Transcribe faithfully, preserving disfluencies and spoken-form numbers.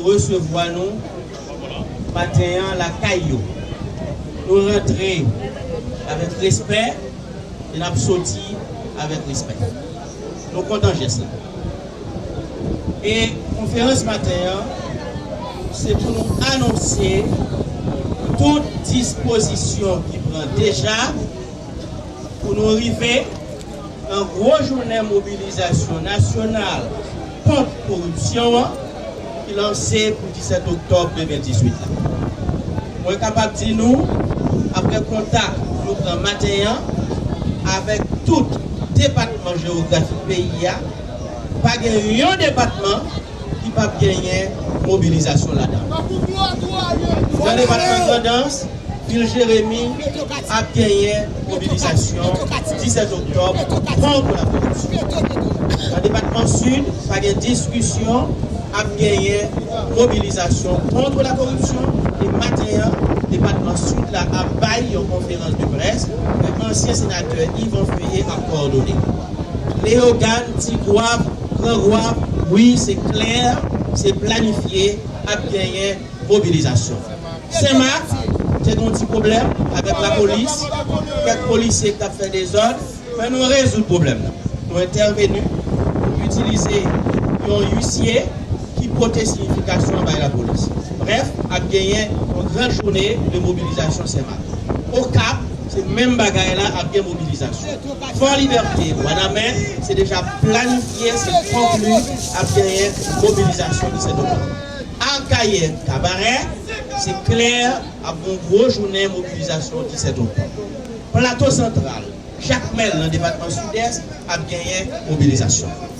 resevwa nou maten an lakay yo. Nou rantre avèk respè e n ap soti avèk respè. Nou kontan jès la. E konferans maten an, se pou nou anonse tout dispozisyon ki pran deja pou nou rive nan gwo jounen mobilizasyon nasyonal kont koripsyon an ki lanse pou disèt oktòb de mil dizuit la. Mwen kapab di nou, apre kontak nou pran maten an avèk tout depatman jewografik peyi a, pa gen yon depatman ki p ap genyen mobilizasyon ladan l. Nan depatman Grandans, vil Jeremi ap genyen mobilizasyon disèt oktòb kont la koripsyon. Nan depatman Sid, pa gen diskisyon, ap genyen mobilizasyon kont la koripsyon. E maten an, depatman Sid la ap bay yon konferans de près ke ansyen senatè Yvan Feuillé ap kowòdone. Leyogàn, Tigwav, Grangwav, wi, se klè, se planifye, ap genyen mobilizasyon. Senmak, te gen yon ti pwoblèm avèk lapolis, kèk polisye ki t ap fè dezòd, men nou rezoud pwoblèm nan. Nou entèveni, nou itilize yon uisye ki pote siyifikasyon bay lapolis. Brèf, ap genyen yon gran jounen de mobilizasyon Senmak. Okap, se menm bagay la, ap gen mobilizasyon. Fò Libète, Wanament, se deja planifye, se konkli, ap genyen mobilizasyon disèt oktòb. Akayè, Kabarè, se klè, ap gen yon gwo jounen mobilizasyon disèt oktòb. Plato Santral, Jakmèl nan depatman Sidès ap genyen mobilizasyon.